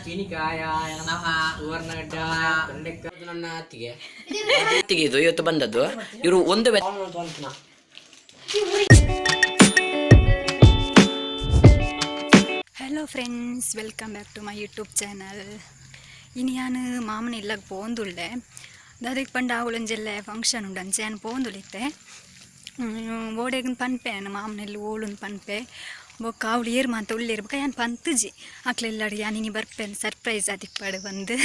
ಚೀನಿಕಾಯ ನಮಃ, ಸುವರ್ಣಗಡ್ಡ ತೊಂಡೆಕಾಯಿ. ನನ್ನ ಅತ್ತಿಗೆ ಅತ್ತಿಗೆ ಇದು ಇವತ್ತು ಬಂದದ್ದು. ಇವರು ಒಂದು Hello friends, welcome back to my YouTube channel. ಇನಿ ಯಾನ್ ಮಾಮನ ಇಲ್ಲಗ್ ಪೋಂದುಲ್ಲೆ. ದಾದೆಗ್ ಪಂಡ ಅವಳೊಂಜೆಲ್ಲೆ ಫಂಕ್ಷನ್ ಉಂಡು, ಅಂಚೆ ಯಾನ್ ಪೋಂದುಲಿತ್ತೆ. ಓಡೆಗ್ ಪನ್ಪೆ ಯಾನ್, ಮಾಮನ ಇಲ್ಲ್ ಓಳುಂದು ಪನ್ಪೆ. ಬೊಕ್ಕ ಅವಳು ಏರ್ ಮಾತ ಉಲ್ಲೇರ್. ಬೊಕ್ಕ ಯಾನ್ ಪಂತುಜಿ ಅಕ್ಲೆಲ್ಲಾಡ್ ಯಾನ್ ಇನಿ ಬರ್ಪೆನ್, ಸರ್ಪ್ರೈಸ್ ಆದಿಪ್ಪಡ್ ಪಂದ್.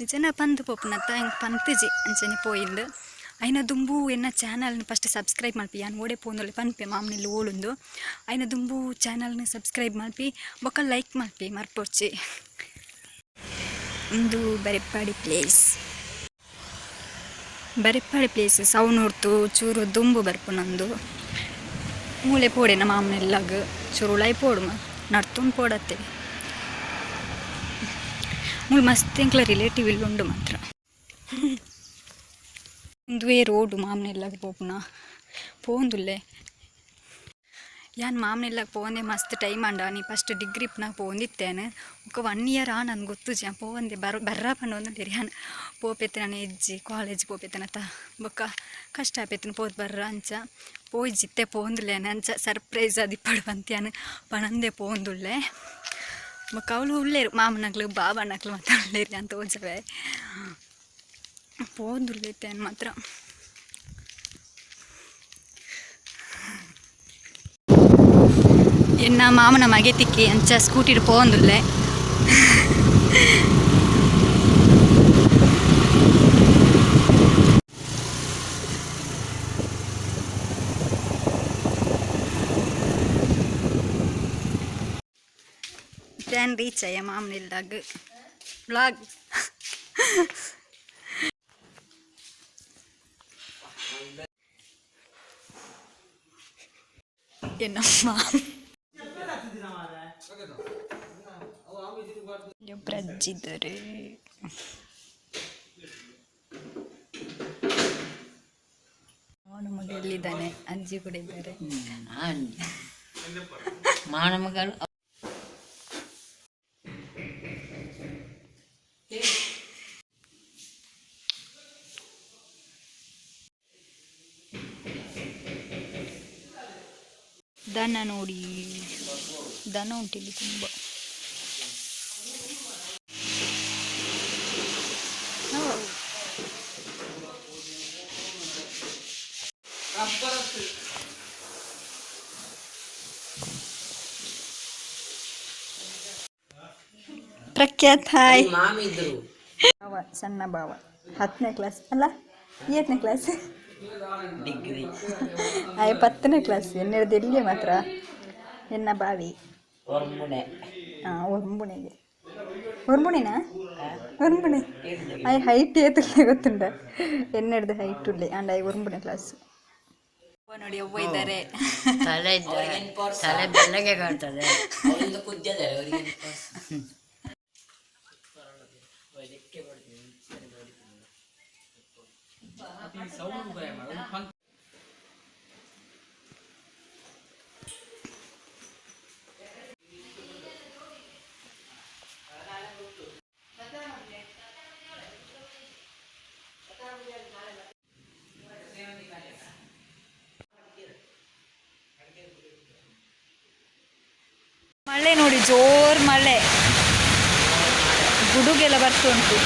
ನಿಜನ ಪಂದ್ ಪೋಪುನತ್ತ, ಎಂಕ್ ಪಂತುಜಿ, ಅಂಚನೆ ಪೋಯಿಂದು. ಐನ ದುಂಬು ಎನ್ನ ಚಾನಲ್ನ ಫಸ್ಟ್ ಸಬ್ಸ್ಕ್ರೈಬ್ ಮಲ್ಪಿ. ಯಾನ್ ಓಡೆ ಪೋಂದುಲ್ಲೆ ಪನ್ಪೆ, ಮಾಮನ ಇಲ್ಲ್ ಓಳುಂದು. ಐನ ದುಂಬು ಚಾನಲ್ನ ಸಬ್ಸ್ಕ್ರೈಬ್ ಮಲ್ಪಿ, ಬೊಕ್ಕ ಲೈಕ್ ಮಲ್ಪಿ, ಮರ್ಪೊಡ್ಚಿ. ಉಂದು ಬರೆಪ್ಪಾಡಿ ಪ್ಲೇಸ್. ಬರೆಪ್ಪಾಡಿ ಪ್ಲೇಸ್ ಸೌನೂರ್ತು ಚೂರು ದುಂಬು ಬರ್ಪುನಂದು. ಮೂಲೆ ಪೋಡೆನ ಮಾಮನ ಇಲ್ಲಗ್ ಚೂರು ಉಲಾಯಿ ಪೋಡು, ನಡ್ತೊಂದು ಪೋಡತ್ತೆ. ಮೂಲು ಮಸ್ತ್ ಎಂಕ್ಲ ರಿಲೇಟಿವ್ ಇಲ್ಲ್ ಉಂಡು ಮಾತ್ರ. ಉಂದುವೇ ರೋಡು ಮಾಮನ ಇಲ್ಲಗ್ ಪೋಪುನ. ಪೋಂದುಲ್ಲೆ ಯಾನ್ ಮಾಮನ ಇಲ್ಲಗ್ ಪೋವಂದೆ ಮಸ್ತ್ ಟೈಮ್ ಆಂಡ. ನೀ ಫಸ್ಟ್ ಡಿಗ್ರಿ ಇಪ್ಪುನಗ ಪೋವೊಂದಿತ್ತೇನೆ. ಬೊಕ ಒನ್ ಇಯರ್ ಆಂಡ್ ಅಂದ್ ಗೊತ್ತುಜಿ. ಯಾನ್ ಪೋವಂದೆ ಬರ ಬರ್ರ ಪಂಡೊಂದುಲ್ಲೆರ್. ಯಾನ್ ಪೋಪೆತ್ತಿನ ಇಜ್ಜಿ, ಕಾಲೇಜ್ ಪೋಪೆತ್ತನತ, ಬೊಕ್ಕ ಕಷ್ಟ ಆಪೆತ್ತಿನ ಪೋದು ಬರ್ರ. ಅಂಚ ಪೋಯಿಜಿ. ಇತ್ತೆ ಪೋವೊಂದುಲ್ಲೆ ಯಾನ್. ಅಂಚ ಸರ್ಪ್ರೈಸ್ ಆದಿಪ್ಪಡ್ ಪಂತ ಯಾನ್ ಪನಂದೆ ಪೋವೊಂದುಲ್ಲೆ. ಬೊಕ್ಕ ಅವ್ಲು ಉಲ್ಲೆರ್, ಮಾಮನಕ್ಲು ಬಾಬನಕ್ಲು ಮಾತ ಉಲ್ಲೆರ್, ಯಾನ್ ತೋಜವೆ. ಪೋವೊಂದುಲ್ಲೆ ಇತ್ತೆ ಯಾನ್ ಮಾತ್ರ. ಎನ್ನ ಮಾಮನ ಮಗೆ ತಿಕ್ಕಿ, ಅಂಚ ಸ್ಕೂಟಿಡ್ ಪೋವೊಂದುಲ್ಲೆ. ಯಾನ್ ರೀಚ್ ಆಯ ಮಾಮನ ಇಲ್ಲಗ್. ವ್ಲಾಗ್. ಎನ್ನ ಮಾಮ ಒಬ್ರು ಅಜ್ಜಿ ಇದ್ದಾರೆ. ಅವನ ಮಗ ಎಲ್ಲಿದ್ದಾನೆ? ಅಜ್ಜಿ ಕೂಡ ಇದ್ದಾರೆ. ಮಾವನ ಮಗಳು. ದನ ನೋಡಿ, ದನ ಉಂಟು ಇಲ್ಲಿ ತುಂಬ. ಹೌದು. ಪ್ರಖ್ಯಾತ್, ಹಾಯ್. ಮಾಮಿ ಇದ್ರು. ಬಾವ, ಸಣ್ಣ ಬಾವ, 10ನೇ ಕ್ಲಾಸ್ ಅಲ್ಲ, ಏಟ್ನೇ ಕ್ಲಾಸ್? ಡಿಗ್ರಿ. ಆಯ್ 10ನೇ ಕ್ಲಾಸ್. ಎನ್ನೆಡ್ದು ಎಲ್ಲಿಗೆ ಮಾತ್ರ ಎನ್ನ ಬಾವಿ. ಒರ್ಮುನೆ. ಹಾಂ, ಒರ್ಂಬುಣೆಗೆ. ಒರ್ಂಬುಣೆನಾ? ಒರ್ಂಬುಣೆ. ಆಯ್ ಹೈಟ್ ಏತುಲ್ಲೆ ಗೊತ್ತುಂಡ? ಎನ್ನೆಡ್ದು ಹೈಟ್ ಉಲ್ಲೆ. ಅಂಡ್ I ಒರ್ಂಬುಣೆ ಕ್ಲಾಸ್. ನೋಡಿ, ಅವ್ವ ಇದ್ದಾರೆ. ತಲೆ ಇದ್ದ ತಲೆ ಬೆಳ್ಳಗೆ ಕಾಣ್ತದೆ. ಅವರಿಂದ ಕುದ್ದಿದ್ದಾರೆ ಅವರಿಗೆ. ಮಳೆ ನೋಡಿ, ಜೋರ್ ಮಳೆ, ಗುಡುಗೆಲ್ಲ ಬರ್ತುಂಟು.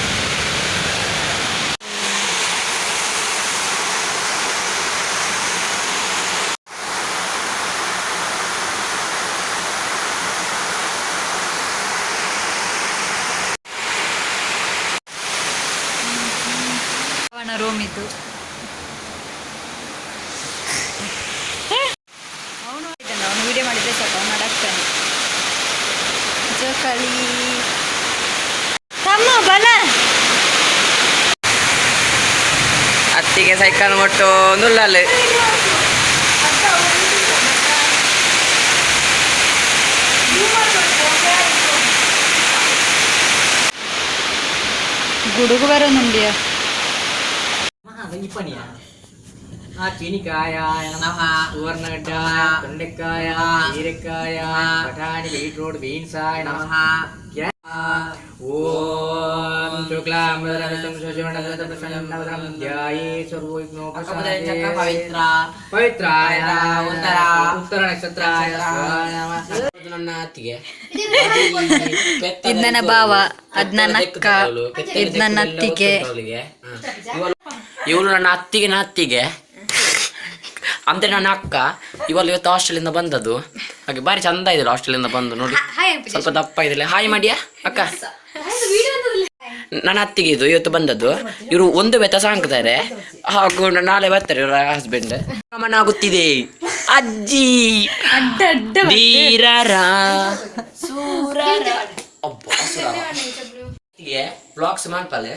ಅವನ ರೂಮ್ ಇದು. ಅವನು ಇದ್ದಾನೆ, ಅವನು ವಿಡಿಯೋ ಮಾಡಿದ್ರೆ ಸಾಕು, ಅವನು ಅಡಗ್ತಾನೆ. ಜೋಕಾಲಿ ತಮ್ಮ ಬಲ. ಅತ್ತಿಗೆ ಸೈಕಲ್ ಮೊಟ್ಟು ನುಲ್ಲಲ್ಲಿ. ಗುಡುಗು ಬರೋನುಂಡಿಯ. ಒಂಜಿ ಆ ಚೀನಿಕಾಯ ನಮಃ, ಸುವರ್ಣಗಡ್ಡ ತೊಂಡೆಕಾಯ ಹೀರೆಕಾಯ ಬಟಾಣಿ ಬೀಟ್ರೂಟ್ ಬೀನ್ಸಾಯ ನಮಃ. ಶುಕ್ಲಾಂಬರಧರಂ ಶಶಿವರ್ಣಂ ಧ್ಯಾಯೇ ಸರ್ವವಿಘ್ನೋಪಶಾಂತಯೇ. ಪವಿತ್ರ ಪವಿತ್ರಾಯ ಉತ್ತರ ಉತ್ತರ ನಕ್ಷತ್ರಾಯ ನಮಃ. ನನ್ನ ಅತ್ತಿಗೆ. ಇದು ನನ್ನ ಭಾವ, ಅದ್ ನನ್ನ ಅಕ್ಕ, ಇದು ನನ್ನ ಅತ್ತಿಗೆ. ಇವಳು ನನ್ನ ಅತ್ತಿಗೆ, ನನ್ನ ಅತ್ತಿಗೆ ಅಂದ್ರೆ ನನ್ನ ಅಕ್ಕ. ಇವಳು ಇವತ್ತು ಹಾಸ್ಟೆಲ್ ಇಂದ ಬಂದದ್ದು. ಹಾಗೆ ಬಾರಿ ಚಂದ ಇದೆ ಹಾಸ್ಟೆಲ್ ಇಂದ ಬಂದು ನೋಡಿ. ಸ್ವಲ್ಪ ದಪ್ಪ ಇದಿಲ್ಲ. ಹಾಯ್ ಮಾಡಿಯಾ ಅಕ್ಕ? ನನ್ನ ಅತ್ತಿಗೆ ಇದು ಇವತ್ತು ಬಂದದ್ದು. ಇವರು ಒಂದು ವ್ಯತ್ಯಾಸ ಹಾಕ್ತಾರೆ ಹಾಗೂ ನಾಳೆ ಬರ್ತಾರೆ ಇವರ ಹಸ್ಬೆಂಡ್. ಗಮನ ಆಗುತ್ತಿದೆ ಅಜ್ಜಿ. ಧೀರರ ಬ್ಲಾಗ್ಸ್ ಮಾಡ್ಪಾಲೆ.